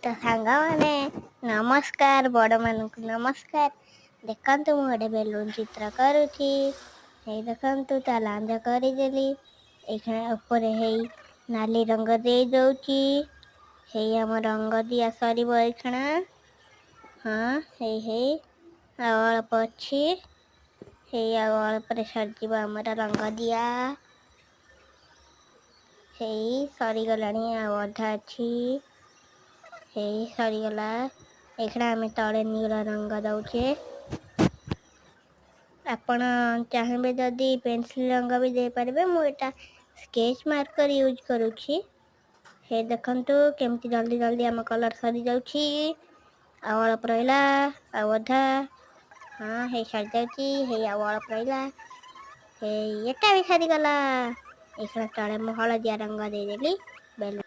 ତ ସାଙ୍ଗମାନେ, ନମସ୍କାର। ବଡ଼ମାନଙ୍କୁ ନମସ୍କାର। ଦେଖନ୍ତୁ, ମୁଁ ଗୋଟେ ବେଲୁନ ଚିତ୍ର କରୁଛି। ହେଇ ଦେଖନ୍ତୁ, ତା ଲାଞ୍ଜ କରିଦେଲି। ଏଇଖିଣା ଉପରେ ହେଇ ନାଲି ରଙ୍ଗ ଦେଇ ଦଉଛି। ହେଇ, ଆମ ରଙ୍ଗ ଦିଆ ସରିବ ଏଇଖିଣା। ହଁ, ହେଇ ହେଇ, ଆଉ ଅଳ୍ପ ଅଛି। ହେଇ, ଆଉ ଅଳ୍ପରେ ସରିଯିବ ଆମର ରଙ୍ଗ ଦିଆ। ହେଇ, ସରିଗଲାଣି, ଆଉ ଅଧା ଅଛି। ହେଇ, ସରିଗଲା। ଏଇଖିଣା ଆମେ ତଳେ ନୀଳ ରଙ୍ଗ ଦଉଛେ। ଆପଣ ଚାହିଁବେ ଯଦି ପେନସିଲ ରଙ୍ଗ ବି ଦେଇପାରିବେ। ମୁଁ ଏଇଟା ସ୍କେଚ୍ ମାର୍କର ୟୁଜ୍ କରୁଛି। ହେ ଦେଖନ୍ତୁ, କେମିତି ଜଲ୍ଦି ଜଲ୍ଦି ଆମ କଲର୍ ସରିଯାଉଛି। ଆଉ ଅଳ୍ପ ରହିଲା, ଆଉ ଅଧା। ହଁ, ହେଇ ସରିଯାଉଛି। ହେଇ, ଆଉ ଅଳ୍ପ ରହିଲା। ହେଇ, ଏଟା ବି ସରିଗଲା। ଏଇଖିଣା ତଳେ ମୁଁ ହଳଦିଆ ରଙ୍ଗ ଦେଇଦେଲି ବେଲୁନ।